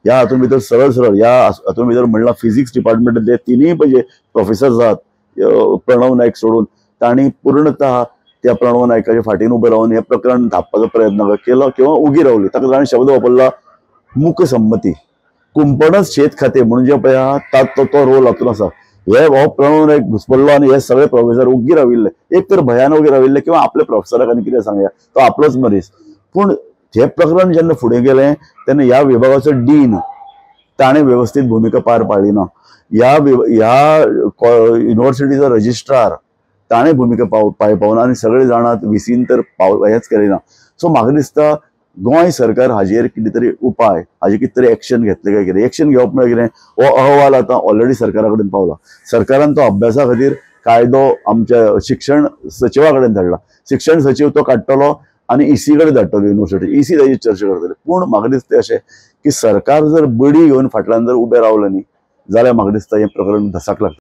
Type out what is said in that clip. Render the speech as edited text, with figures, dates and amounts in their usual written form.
ह्या हातूंत भितर सरळ सरळ ह्या हातूंत भितर म्हणलां फिजिक्स डिपार्टमेंटांतले तिनूय पळय प्रोफेसर आहात प्रणव नायक सोडून, तांणी पूर्णतः त्या प्रणव नायकाच्या फाटीन उबे रावन हें प्रकरण धांपपाचो प्रयत्न केलो किंवा उगी रावली. ताका ताणें शब्द वापरला मूकसंमती. कुंपणच शेत खातें म्हणून जें पळय आहा तो रोल हातूंत आसा. हे हो प्रणव नायक घुसपडलो आनी हे सगळे प्रोफेसर उग्गी राविल्ले, एक तर भयान उगी राविल्ले किंवा आपल्या प्रोफेसराक आनी कितें सांगया, तो आपलोच मनीस. पूण हें प्रकरण जेन्ना फुडें गेलें तेन्ना ह्या विभागाचो डीन ताणें वेवस्थीत भुमिका पार पाडली ना. ह्या युनिव्हर्सिटीचो रजिस्ट्रार ताणें भुमिका पार पावना आनी सगळे जाणात व्हीसीन तर हेंच केलें ना. सो म्हाका दिसता गोंय सरकार हाजेर कितें तरी उपाय, हाजेर कितें तरी एक्शन घेतलें काय कितें. एक्शन घेवप म्हळ्यार कितें, हो अहवाल आतां ऑलरेडी सरकारा कडेन पावला. सरकारान तो अभ्यासा खातीर कायदो आमच्या शिक्षण सचिवा कडेन धाडला. शिक्षण सचीव तो काडटलो आनी ईसी कडेन धाडटलो, युनिव्हर्सिटी ईसी ताजी चर्चा करतली. पूण म्हाका दिसता अशें की सरकार जर बडी घेवन फाटल्यान जर उबें रावलें न्ही जाल्यार म्हाका दिसता हें प्रकरण धसाक लागतलें.